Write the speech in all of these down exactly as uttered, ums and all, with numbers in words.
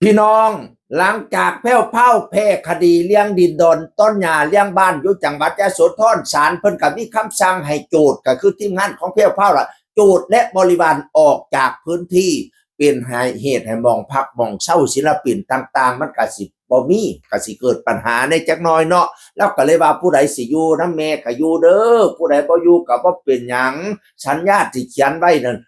พี่น้อง หลังจากแพ้วพราวแพ้คดีเลี้ยงดินดอนต้นหญ้าเลี้ยงบ้านอยู่จังหวัดยโสธร ศาลเพิ่นก็มีคำสั่งให้โจทก์ ก็คือทีมงานของแพ้วพราวล่ะ โจทก์และบริวารออกจากพื้นที่ เป็นเหตุให้หม่องพักหม่องเซาศิลปินต่างๆ มันก็สิบ่มี ก็สิเกิดปัญหาในจักหน่อยเนาะ แล้วก็เลยว่าผู้ใดสิอยู่นำแม่ก็อยู่เด้อ ผู้ใดบ่อยู่ก็บ่เป็นหยัง สัญญาที่เขียนไว้นั่น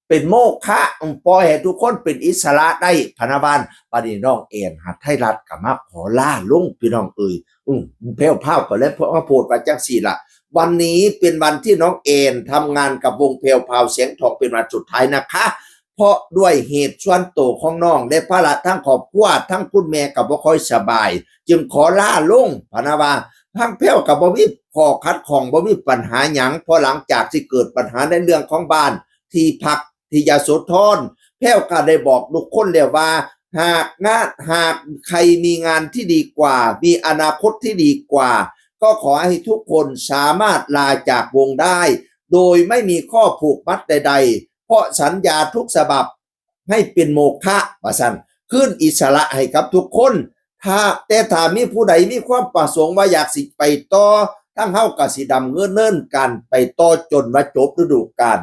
เป็นโมฆะ อืม ปล่อยให้ทุกคนเป็นอิสระได้ พะนะว่า บัดนี้น้องแอนหาไทยรัฐก็มาขอลาลง พี่น้องเอ่ย อืม แพ้วพราวก็เลยมาโพสต์ว่าจังซี่ล่ะ วันนี้เป็นวันที่น้องแอนทำงานกับวงแพ้วพราวแสงทองเป็นวันสุดท้ายนะคะ เพราะด้วยเหตุส่วนตัวของน้องและภาระทั้งครอบครัว ทั้งคุณแม่ก็บ่ค่อยสบาย จึงขอลาลง พะนะว่า ทางแพ้วก็บ่มีข้อขัดข้อง บ่มีปัญหาหยัง เพราะหลังจากที่เกิดปัญหาในเรื่องของบ้านที่พักที่ยโสธร แพ้วก็ได้บอกทุกคนแล้วว่า หากงาน หากใครมีงานที่ดีกว่า มีอนาคตที่ดีกว่า ก็ขอให้ทุกคนสามารถลาจากวงได้ โดยไม่มีข้อผูกมัดใดๆ เพราะสัญญาทุกฉบับให้เป็นโมฆะ ว่าซั่น คืนอิสระให้กับทุกคน ถ้า แต่ถ้ามีผู้ใดมีความประสงค์ว่าอยากสิไปต่อ ทางเฮาก็สิดำเนินการไปต่อจนว่าจบฤดูกาล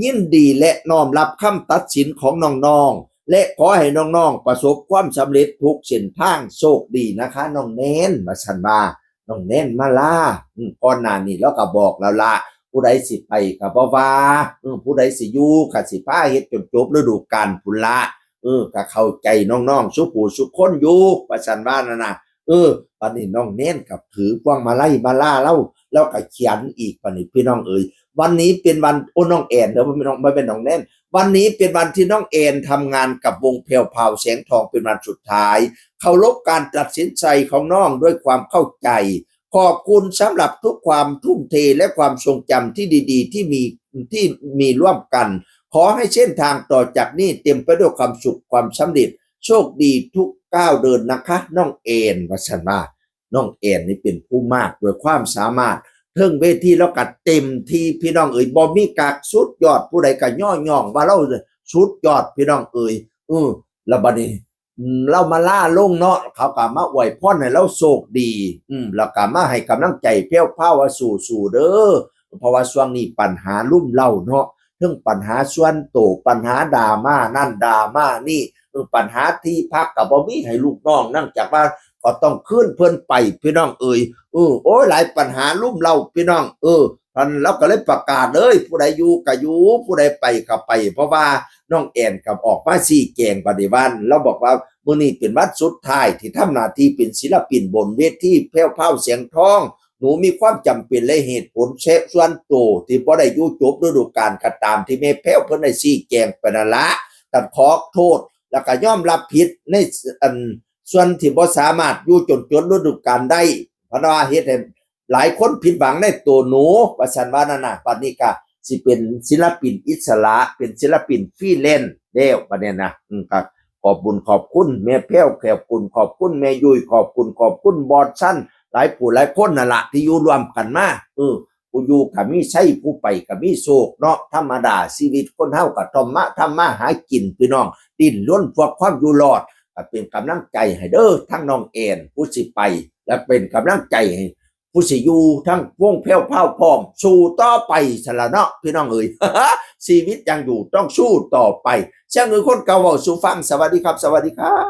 ยินดีและน้อมรับคำตัดสินของน้องๆ และขอให้น้องๆ ประสบความสำเร็จทุกเส้นทาง โชคดีนะคะน้องแนน ว่าซั่นว่า น้องแนนมาลา อืม ก่อนหน้านี้ลาวก็บอกแล้วละ ผู้ใดสิไปก็บ่ว่า เออ ผู้ใดสิอยู่ก็สิพาเฮ็ดจนจบฤดูกาลพุ้นละ เออ ก็เข้าใจน้องๆ ซุผู้ซุคนอยู่ ว่าซั่นว่านั่นน่ะ เออ บัดนี้น้องแนนก็ถือพวงมาลัยมาลาลาว ลาวก็เขียนอีก บัดนี้พี่น้องเอ๋ย วันนี้เป็นวัน โอ้ น้องแอนเด้อ บ่แม่นน้อง บ่แม่นน้องแนน วันนี้เป็นวันที่น้องแอนทำงานกับวงแพรวพราวแสงทองเป็นวันสุดท้าย เคารพการตัดสินใจของน้องด้วยความเข้าใจ ขอบคุณสำหรับทุกความทุ่มเทและความทรงจำที่ดีๆ ที่มี ที่มีร่วมกัน ขอให้เส้นทางต่อจากนี้เต็มไปด้วยความสุขความสำเร็จ โชคดีทุกก้าวเดินนะคะ น้องแอน ว่าซั่นว่า น้องแอนนี่เป็นผู้มากด้วยความสามารถ เทิงเวทีลาวก็เต็มที่ พี่น้องเอ๋ย บ่มีกั๊ก สุดยอด ผู้ใดก็ย่อย่องว่าลาวสุดยอด พี่น้องเอ๋ย เออ แล้วบัดนี้ อืม ลาวมาลาลงเนาะ เขาก็มาอวยพรให้ลาวโชคดี อืม แล้วก็มาให้กำลังใจแพรวพราวว่าสู้ๆ เด้อ เพราะว่าช่วงนี้ปัญหารุมเร้าเนาะ เทิงปัญหาส่วนตัว ปัญหาดราม่านั่นดราม่านี่ เออ ปัญหาที่พักก็บ่มีให้ลูกน้อง เนื่องจากว่าก็ต้องคืนเพิ่นไป พี่น้องเอ๋ย เออ โอ้ย หลายปัญหารุมเร้า พี่น้อง เออ ท่าน ลาวก็เลยประกาศเลย ผู้ใดอยู่ก็อยู่ ผู้ใดไปก็ไป เพราะว่าน้องแอนก็ออกมาชี้แจงปฏิบัติ ลาวบอกว่ามื้อนี้เป็นวันสุดท้ายที่ทำหน้าที่เป็นศิลปินบนเวทีแพรวพราวแสงทอง หนูมีความจำเป็นและเหตุผลแชะส่วนตัวที่บ่ได้อยู่จบฤดูกาลก็ตามที่แม่แพรวเพิ่นได้ชี้แจงไปนั่นละ ก็ขอโทษ แล้วก็ยอมรับผิดในอันส่วนที่บ่สามารถอยู่จนจบฤดูกาลได้ เพราะว่าเฮ็ดให้หลายคนผิดหวังในตัวหนู ว่าซั่นว่านั่นน่ะ บัดนี้ก็สิเป็นศิลปินอิสระ เป็นศิลปินฟรีแลนซ์แล้ว บัดนี้นะ อืม ก็ขอบบุญขอบคุณแม่แพรว ขอบคุณ ขอบคุณแม่ยุ้ย ขอบคุณ ขอบคุณบอสซัน หลายผู้หลายคนนั่นละที่อยู่ร่วมกันมา เออ ผู้อยู่ก็มีชัย ผู้ไปก็มีโชคเนาะ ธรรมดาชีวิตคนเฮาก็ต้องมาทำมาหากิน พี่น้อง ดิ้นรนเพื่อความอยู่รอด ก็เป็นกำลังใจให้เด้อ ทั้งน้องแอนผู้สิไป และเป็นกำลังใจให้ผู้สิอยู่ ทั้งวงแพรวพราวพร้อม สู้ต่อไปซะละเนาะ พี่น้องเอ๋ย ชีวิตยังอยู่ต้องสู้ต่อไป เสียงของคนเก่าเว้าสู่ฟัง สวัสดีครับ สวัสดีครับ